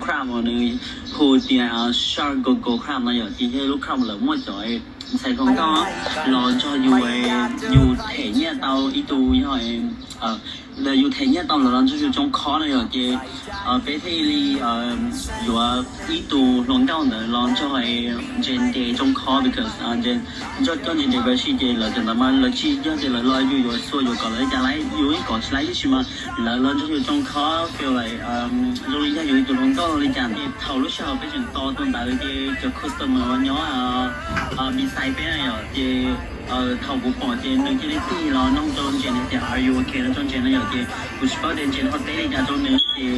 crab uas nws hu tias shark gogo crab no yom, ces yog lub crab lawv muaj cov ntxhais hluas nkauj los nrog yus, yus them nyiaj tau ib tug yog yus them nyiaj tau lawv los nrog yus tsoo khob no yom, ces peb thiaj li yuav ib tug hluas nkauj ntawd los nrog Jen nce tsoo khob because Jen nrog coj Jen nce pab si ces lawv cov ntawd mas lawv tsis yog tias lawv los yus yuav xua yuav kom lawv li cas lawv, yus yeej kom tsis lawv, tiam sis mas lawv los nrog yus tsoo khob feel like zoo li yog yus ib tug hluas nkauj li cas. Ces thaum lub sij hawm peb tseem tos tus ntawd ces cov customer uas nyob beside peb na yom, ces thaum kuv pom ces nws cia li tig los nug rau Jen hais tias are you okay no rau Jen no yom, ces kuv tsis paub tias Jen ho teb li cas rau nws ces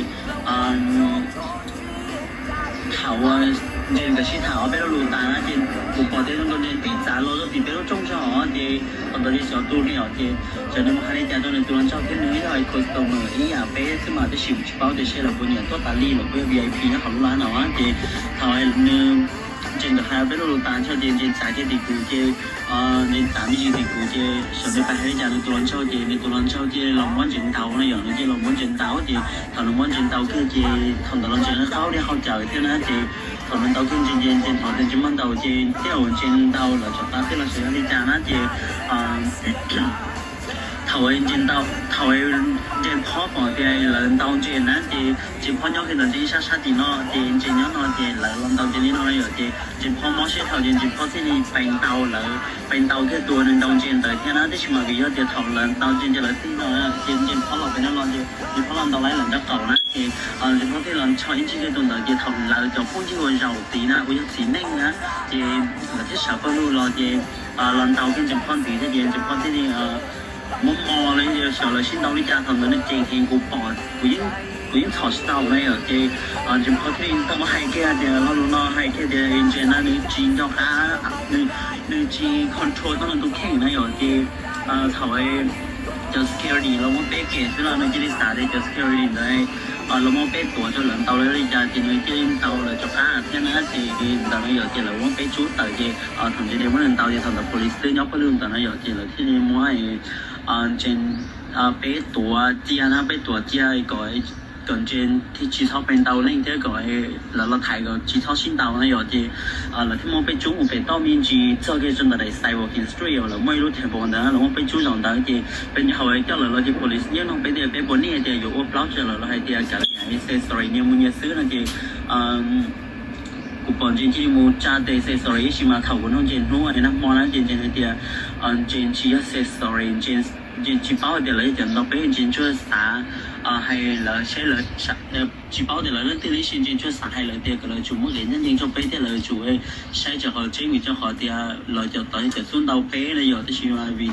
thaum Jen nkawd sib tham ob peb lo lus tas na ces kuv pom tias zoo nkaus Jen pib txav los rau tim peb lub rooj zog ces thaum ntawd ces xyov tus ne yom, ces xyov nws mus hais li cas rau nws tus hluas nraug thiab nws yog customer ib yam peb xwb mas, tab sis kuv tsis paub tias seb lawv puas nyiam tuaj tas li, lawv puas yog V I P nyob hauv lub lab no. Ces thaum nws, Jen nkawd hais ob peb lo lus tas ntshe ces Jen txav kiag tim kuv ces Jen txav me ntsis tim kuv ces xyov nws pais hais li cas nws tus hluas nraug ces nws tus hluas nraug cia li los muab Jen ntaus no yom, nws cia li los muab Jen ntaus ces thaum nws muab Jen ntaus kiag ces thaum ntawd los Jen qaug li hau cawm thiab na ces thaum nws ntaus kiag Jen ces Jen hnov tias Jen muab ntaus ces tej zaum Jen ntaus lawv tsov qab tej los xyov yog li cas na ces thaum Jen ntaus, thaum Jen phob pom tias lawv ntaus Jen na ces Jen phob nyob kiag ntawd Jen ib sab sab tim no ces Jen nyob no ces lawv los ntaus Jen li no na yom, ces Jen phob mob siab dhau ces Jen phob thiaj li pais ntaus lawv, pais ntaus kiag tus uas nws ntaus Jen ntawd thiab na, tab sis mas vim yog tias thaum lawv ntaus Jen ces lawv tig no ces Jen phob los pem no los ces Jen phob los ntaus lawv lawv nraub qaum na ces Jen phob thiaj los ntshaw ib ntsis kiag tus ntawd ces thaum lawv cov phooj ywg uas zaum tid na uas yog txiv neej na ces lawv thiaj sawv pawg lug los ces los ntaus kiag Jen phob ntxiv thiab ces Jen phob thiaj li mob mob li xyov lawv sib ntaus li cas thaum ntawd no ces heev kuv pom kuv yeej, kuv yeej txhom tsis tau na yom, ces Jen phob thiaj li tau muab hais kiag tias lo lus no hais kiag tias Jen na nws tsis nco qab, nws tsis control tau nws tus kheej na yom, ces thaum cov security los muab peb kem xwb los nws cia li xav tias cov security ntawd los muab peb tuav rau lawv ntaus lawv li cas ces nws cia li ntaus lawv tsov qab thiab na ces ntawd na yom, ces lawv muab peb tsub tawm ces thaum Jen muab nws ntaus ces thaum ntawd police twb nyob pawg lug ntawd na yom, ces lawv thiaj li muab Jen, peb tuav cia na, peb tuav cia kom, kom Jen tsis txhob pais ntaus leej thiab kom lawv los thaiv kom tsis txhob sib ntaus na yom, ces lawv thiaj muab peb tsub mus pem toj me ntsis txog kiag rau ntawm daim sidewalking street uas lawv muaj ib lub table ntawd lawv muab peb tsub zaum ntawd ces peb hauv coj lawv los ces police yeej nug peb tias peb puas niaj tias yuav ua plaub tsawg lawm los hais tias kav liam, say sorry nyias mus nyias xwb no ces kuv pom Jen cia li mus tsa tes say sorry ib sim mas thaum kuv nug Jen hnub nag hmo na ces Jen hais tias Jen tsis yog say sorry, Jen tsis paub hais tias lawv yog cov ntaus peb, Jen tsuas xav hais lawv seb lawv, tsis paub tias lawv leej twg li, Jen tsuas xav hais lawv tias kom lawv tsum muab kev ncaj ncees rau peb thiab lawv tsum saib tso qhov tseeb vim rau qhov tias lawv cov tod yog cov xub ntaus peb na yom, tab sis mas vim